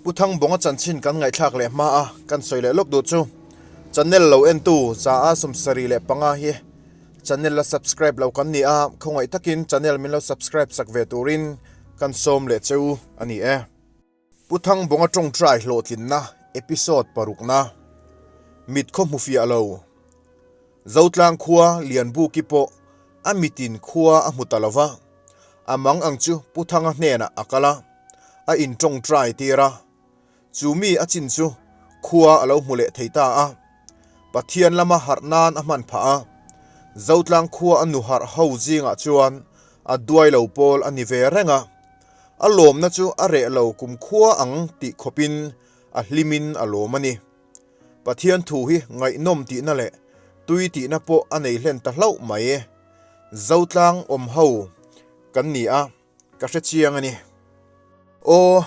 Pu Thangbawnga chanchin kan ngaihthlak leh hma a, kan sawi leh lawk duh chu channel lo entu 175 hi channel la subscribe lo kan ni a, khawngaih takin channel min lo subscribe sak ve turin kan sawm leh che u a ni e. Pu Thangbawnga tawngtai hlawhtlinna episode parukna Mit khaw hmu fiah lo Zotlang khua Lianbuki pawh a mitin khua a hmu ta lo va, a mang ang chu Pu Thanga hnenah a kal a, a intawngtai tir a. Chu mi a chin chu khua a lo hmu leh thei ta a. Pathian lama harh nan a hman phah a. Zotlang khua a nu harh ho zingah chuan a duai lo pawl a ni ve reng a. A lawmna chu a reh lo kumkhua ang tih khawpin a hlimin a lawm a ni. Pathian thu hi ngaihnawm tihna leh tui tihna pawh a nei hlen ta hlauh mai. Zotlang awm ho kan ni a, ka hre chiang a ni. Aw,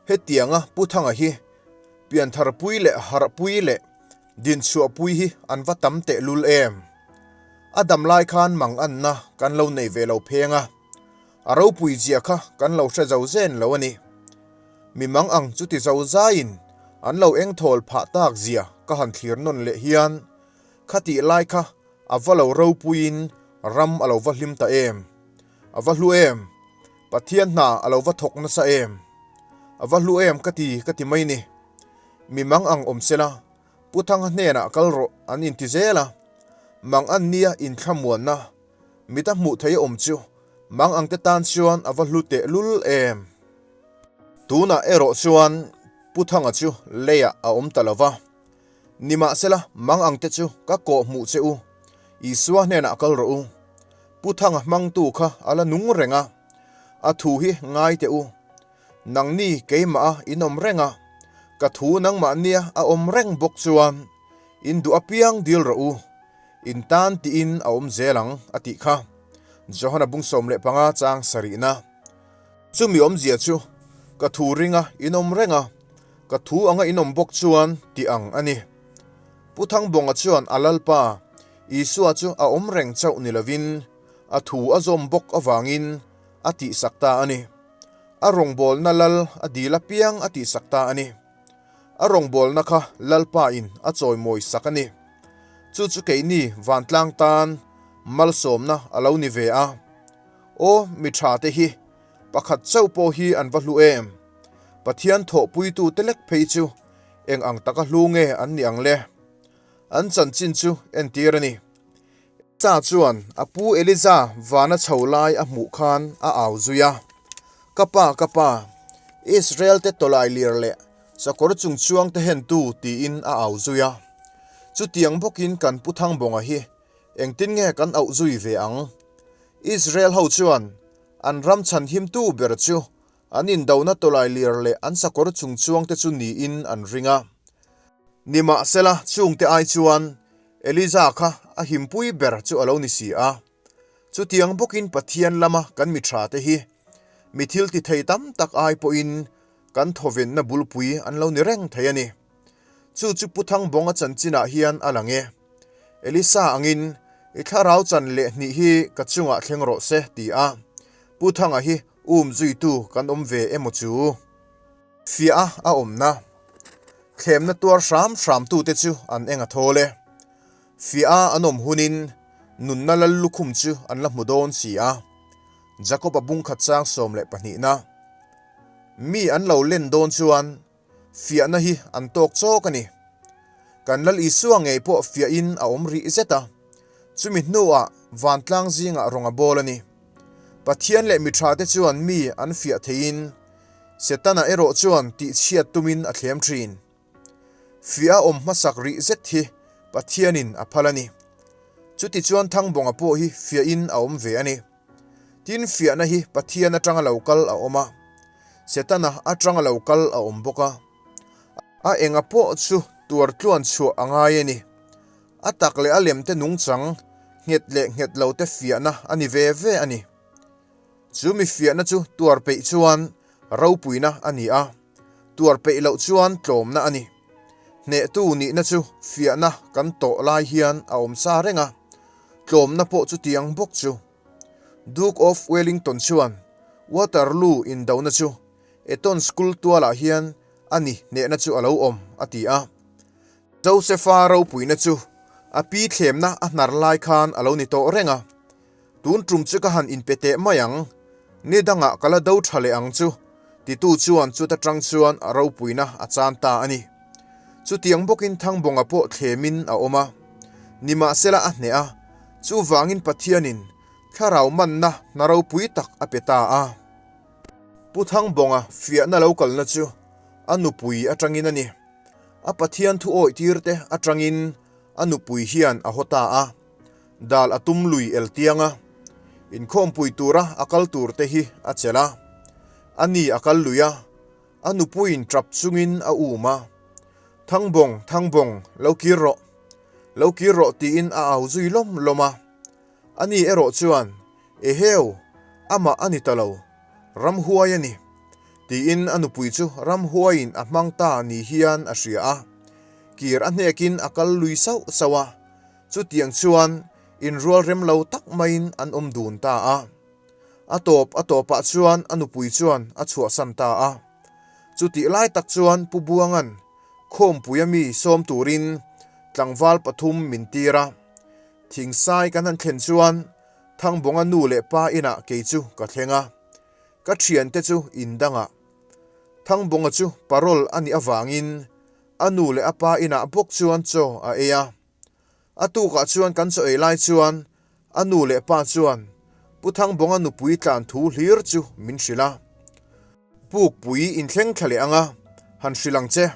hetianga Pu Thanga hi piantharpui leh harhpui leh dinchhuahpui hi an va tam tehlul em! A dam lai khan manganna kan lo nei ve lo pheng a, a ropui zia kha kan lo hre zo zen lo a ni. Mi mang ang chuti zo zaiin an lo engthawl phah tak zia ka han thlir nawn leh hian khatih lai kha a va lo ropuiin ram a lo va hlim ta em? A va hlu em? Pathian hna a lo va thawk nasa em? A va hlu em ka ti ka ti mai ni. Mi mang ang awm sela, Pu Thanga hnenah kal rawh an inti zel a, mang an nia inthlamuanna mit a hmuh theih awm chu mang ang te tan chuan a va hlu teh lul em? Tunah erawh chuan Pu Thanga chu leiah a awm ta lo va, Nimahsela mang ang te chu ka kawh hmuh che u, Isua hnenah kal rawh u. Pu Thanga hmangtu kha a la nung reng a, a thu hi ngai teh u. Nangni keimah a in awm reng a, ka thu nangmahnia a awm reng bawk chuan in duh apiang dil rawh u, in tan tiin a awm zel ang, a tih kha. Johana bung 15 chang sarihna. Chumi awmzia chu, ka thu ringa in awm reng a, ka thu anga in awm bawk chuan tih ang a ni. Pu Thangbawnga chuan a Lalpa, Isua chu a awm reng chauh ni lovin a thu a zawm bawk avangin a tihsak ta a ni. A rawngbawlna lal a dil apiang a tihsak ta a ni. A rawngbawlna kha Lalpa in a chawimawi sak a ni. Chu chu keini vantlang tan malsawmna a lo ni ve a. Aw mi tha te hi pakhat chauh pawh hi an va hlu em? Pathian thawhpuitu te lek phei chu eng ang taka hlu nge an nih ang le? An chanchin chu entir a ni. Elisa chuan a pu Eliza vana chho lai a hmuh khan a au zui a, Ka pa, ka pa, Israel te tawlai lir leh sakawr chung chuang te hentu tiin a au zui a. Chutiang bawkin kan Pu Thangbawnga hi Engtin nge kan auh zui ve ang? Israel ho chuan an ram chhanhimtu ber chu an indona tawlai lir leh an sakawr chungchuangte chu niin an ring a. Nimahsela, chungte ai chuan Eliza kha a himpui ber chu a lo ni si a. Chutiang bawkin Pathian lama kan mi thate hi mi thil ti thei tam tak ai pawhin kan thawvenna bulpui an lo ni reng thei a ni. Chu chu Pu Thangbawnga chanchinah hian a lang e. Elisa angin, I thlarau chan leh hnih hi ka chungah thleng rawh se, ti a. Pu Thanga hi um zuitu kan awm ve emaw chu? Fiah a awmna. Thlemna tuar hram hramtute chu an eng a thawl e. Fiah a an awm hunin nunna lal lukhum chu an la hmu dawn si a. Jakob-a bungkhat chang 12na. Mi an lo len dawn chuan Fiahna hi an tawk chawk a ni. Kan Lal Isua ngei pawh fiahin a awm rih zet a, chumi hnuah vantlang zingah rawng a bawl a ni. Pathian leh mi thate chuan mi an fiah theiin, Setana erawh chuan tihchhiat tumin a thlem thin. Fiah a awm hmasak rih zet hi Pathianin a phal a ni. Chutichuan Thangbawnga pawh hi fiahin a awm ve a ni. Tin, fiahna hi Pathian atanga lo kal a awm a, Setana atanga lo kal a awm bawk a. A enga pawh chu tuar tluan chhuah a ngai a ni. A tak leh a lemte nungchang, nghet leh nghet lote fiahna a ni ve ve a ni. Chu mi fiahna chu tuar peih chuan ropuina a ni a, tuar peih loh chuan tlawmna a ni. Hnehtu nihna chu fiahna kan tawh lai hian a awm sa reng a, Tlawmna pawh chutiang bawk chu. Duke of Wellington chuan Waterloo indona chu Eton School tualah hian a ni hnehna chu a lo awm, a ti a. Josefa ropuina chu a pi thlemna a hnar lai khan a lo ni tawh reng a. Tun tum chu ka han inpe teh mai ang, ni dangah ka la do tha leh ang chu, titu chuan chuta tang chuan a ropuina a chan ta a ni. Chutiang bawkin Thangbawnga pawh thlemin a awm a, nimahsela a hneh a, chuvangin Pathianin thlarau manna hna ropui tak a pe ta a. Pu Thangbawnga fiahna lo kalna chu a nupui atangin a ni. A Pathian thu awih tirte atangin a nupui hian a haw ta a. Dal a tum lui el tiang a, inkhawmpui tura a kal tur te hi a chelh a. A ni a kal lui a, a nupuiin tap chungin a um a. Thangbawng, Thangbawng, lo kir rawh, lo kir rawh tiin a au zui lawm lawm a. A ni erawh chuan, Eheu, amah a ni ta lo, ramhuai a ni, tiin a nupui chu ramhuaiin a hmang ta ni hian a hria a. Kir a hnekin a kal lui sauh sauh a. Chutiang chuan inrual rem lo tak maiin an awm dun ta a. A tawp a tawpah chuan a nupui chuan a chhuahsan ta a. Chutih lai tak chuan Pu Buanga'n khawmpuia mi sawm turin tlangval pathum min tir a. Thingsai kan han thlen chuan Thangbawnga nu leh pa inah kei chu ka thleng a, ka thiante chu in dangah. Thangbawnga chu parole a nih avangin a nu leh a pa inah bawk chuan chaw a ei a. A tukah chuan kan chaw ei lai chuan a nu leh pa chuan Pu Thangbawnga nupui tlan thu hlir chu min hrilh a. Pukpui inthleng thla leh anga han hrilh ang che.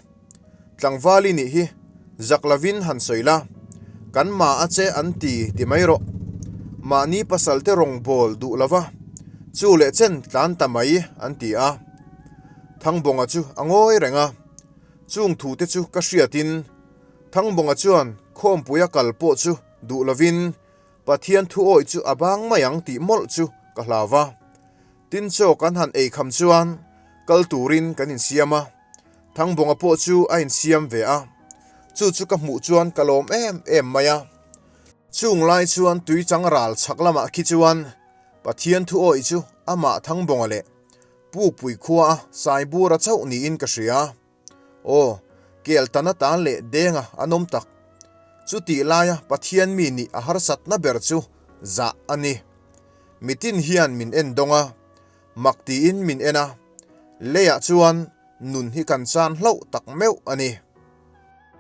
Tlangvali nih hi zak lovin han sawi la, kan ma a che an ti ti mai rawh. Mahni pasalte rawngbawl duh lova chu leh chen tlan ta mai an ti a. Thangbawnga chu a ngawi reng a, chung thute chu ka hriatin Thangbawnga chuan khawmpuia kal pawh chu duh lovin Pathian thu awih chu a bang mai ang tih mawlh chu ka hlau va. Tin chaw kan han ei kham chuan kal turin kan insiam a, Thangbawnga pawh chu a insiam ve a, chu chu ka hmuh chuan ka lawm em em mai a. Chung lai chuan tui chang ral chhak lamah khi chuan Pathian thu awih chu amah Thangbawnga leh Pukpui khua a Saibura chauh niin ka hria. Aw, kel tan atan leh denga an awm tak. Chutih laia Pathian mi nih a harsatna ber chu zah a ni. Mitin hian min en dawng a, mak tiin min en a, leiah chuan nun hi kan chan hlauh tak meuh a ni.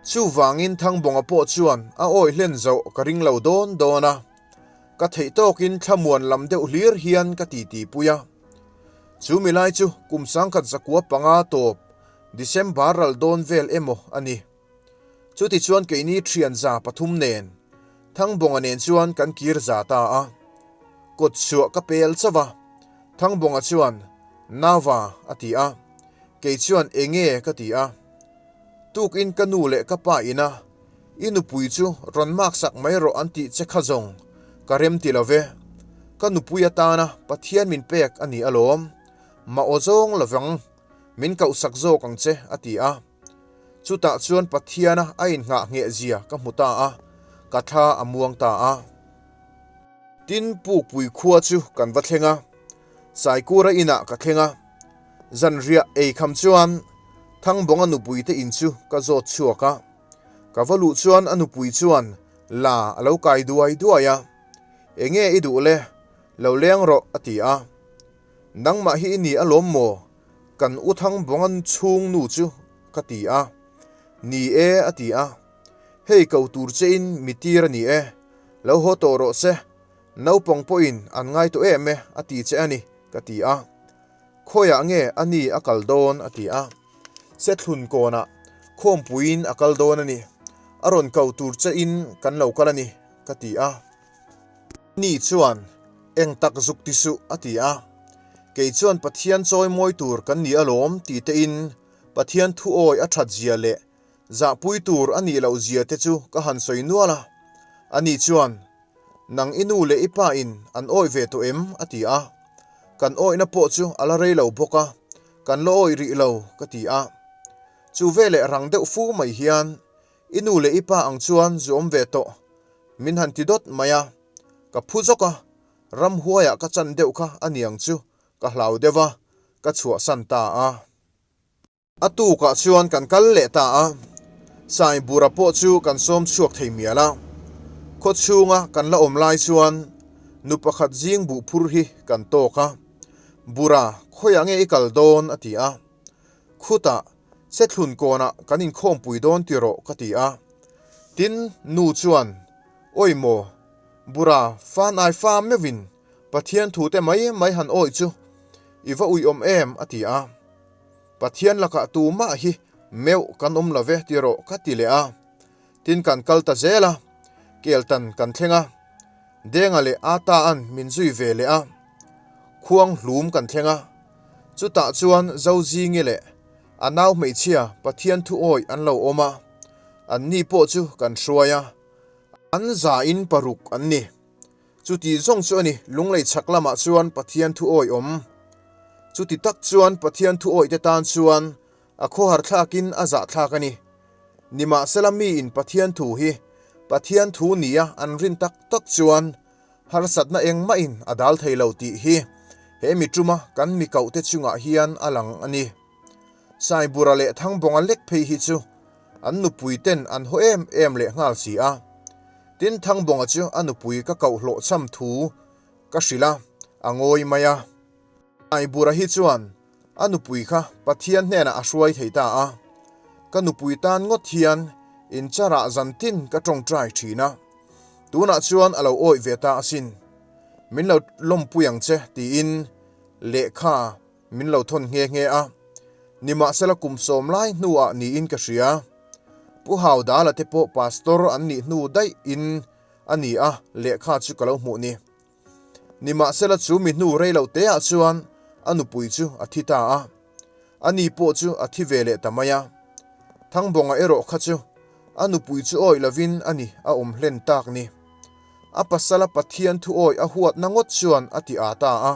Chuvangin Thangbawnga pawh chuan a awi hlen zoh ka ring lo dawn dawn a, ka theih tawkin thlamuan lam deuh hlir hian ka titi pui a. Chu mi lai chu kum 1905 tawp December ral dawn vel emaw a ni. Chutichuan keini thian za pathum nen Thangbawnga nen chuan kan kir za ta a. Kawt chhuah ka pel chauh a, Thangbawnga chuan Nava a ti a, kei chuan enge ka ti a. Tukin ka nu leh ka pa ina I nupui chu rawn maksak mai rawh an tih che kha zawng ka rem ti lo ve. Ka nupui atana Pathian min pek a ni alawm. Ma aw zawng lovang min kohsak zawk ang che a ti a. Chutah chuan Pathiana a innghah ngheh zia ka hmu ta a, ka thla a muang ta a. Tin Pukpui khua chu kan va thleng a, Saikura inah ka thleng a. Zanriah ei kham chuan Thangbawnga nupuite in chu ka zawt chhuak a. Ka va luh chuan a nupui chuan la a lo kai duai duai a, Enge i duh le, lo leng rawh a ti a. Nangmah hi i ni alawm maw? Kan u Thangbawnga chhung nu chu ka ti a. Ni e a ti a. Hei ko tur che in mi tir a ni e, lo haw tawh rawh se, naupang pawhin an ngai tawh em e a ti che a ni ka ti a. Khawiah nge a ni a kal dawn? a ti a. Sethlun kawnah khawmpuiin a kal dawn a ni. A rawn ko tur che in kan lo kal a ni, ka ti a. Ni chuan, Eng tak zuk ti suh, a ti a. Kei chuan Pathian chawi mawi tur kan ni alawm ti tein Pathian thu awi a that zia leh zahpui tur a nih loh zia te chu ka han sawi nual a. Ani chuan, Nang i nu leh i pa in an awih ve tawh em? a ti a. Kan awihna pawh chu a la rei lo bawk a, kan la awih rih lo ka ti a. Chu veleh rang deuh fu mai hian i nu leh i pa ang chuan zu awm ve tawh min han ti dawt mai a. Ka phu zawk a, ramhuaiah ka chan deuh kha a niang chu ka hlau deuh a, ka chhuahsan ta a. A tukah chuan kan kal leh ta a, Saibura pawh chu kan sawm chhuak thei mial a. Khaw chhunga kan la awm lai chuan nu pakhat zing buh phur hi kan tawk a, Bura, khawiah nge i kal dawn? a ti a. Khutah, Sethlun kawnah kan inkhawmpui dawn ti rawh ka ti a. Tin, nu chuan, Awi maw, Bura, fan ai fa meuhin Pathian thute mai mai han awih chu i va uiawm em? a ti a. Pathian lakah tumah hi meuh kan awm lo ve ti rawh ka ti leh a. Tin kan kal ta zel a, Keltan kan thleng a, Denga leh Ata-an min zui ve leh a, Khuang hlum kan thleng a, chutah chuan Zozingi leh a nau hmeichhia Pathian thu awih an lo awm a, anni pawh chu kan hruai a, an zain paruk an ni. Chuti zawng chu a ni, lunglei chhak lamah chuan Pathian thu awih awm. Chuti tak chuan Pathian thu awih te tan chuan a khawhar thlakin a zah thlak a ni. Nimahsela miin Pathian thu hi Pathian thu nia an rin tak tak chuan harsatna engmahin a dal thei lo tih hi he mi tuma kan mi kohte chungah hian a lang a ni. Saibura leh Thangbawnga lek phei hi chu an nupui ten an haw em em leh nghal si a. Tin, Thangbawnga chu a nupui ka koh hlawhchham thu ka hrilh a, a ngawi mai a. Saibura hi chuan a nupui kha Pathian hnenah a hruai thei ta a, Ka nupui tan ngawt hian incharah zan tin ka tawngtai thin a, tunah chuan a lo awih ve ta asin, min lo lawmpui ang che tiin lehkha min lo thawn nghe nghe a, nimahsela kum sawm lai hnuah niin ka hria. Pu Haudala te pawh pastor an nih hnu daih in a ni a, lehkha chu ka lo hmuh ni. Nimahsela chu mi hnu rei loh te ah chuan a nupui chu a thi ta a, a ni pawh chu a thi ve leh ta mai a. Thangbawnga erawh kha chu a nupui chu awih lovin a ni a awm hlen tak ni. A pasala Pathian thu awih a huatna ngawt chuan a ti aa ta a.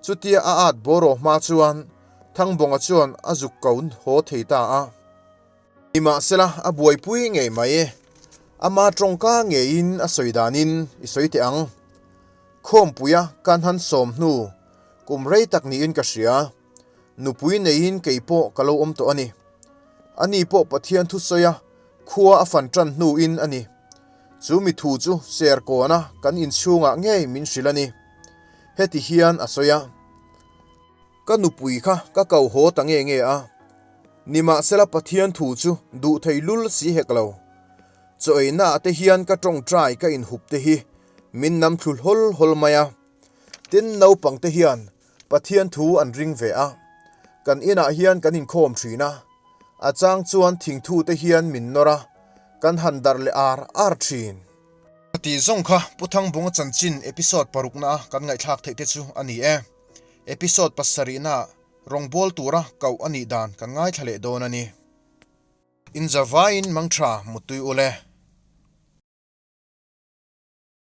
Chutia a at bawraw hma chuan Thangbawnga chuan a zuk ko haw thei ta a. Nimahsela a buaipui ngei mai. Ama tawngka ngeiin a sawi danin i sawi teh ang. Khawmpuia kan han sawm hnu kum rei tak niin ka hria. Nupui neiin kei pawh ka lo awm tawh a ni. Ani pawh Pathian thusawia khua a fan tan hnuin a ni. Chu mi thu chu Serkawna kan inchhungah ngei min hrilh a ni. Heti hian a sawi a. Ka nupui kha ka ko haw ta nge nge a, nimahsela Pathian thu chu duh thei lul si hek lo. Chaw einaah te hian ka tawngtai ka inhup te hi min nam thlu hlawl hlawl mai a. Tin, naupang te hian Pathian thu an ring ve a, kan inah hian kan inkhawm thin a, a chang chuan thingthu te hian min nawr a, kan han darh leh ar ar thin. A tih zawng kha Pu Thangbunga chanchin episode parukna a kan ngaihthlak theih te chu a ni e. Episode pasarihna ah rawngbâwl tura koh a nih dan kan ngaithla leh dawn a ni. Inzavaiin mangtha muttui ule.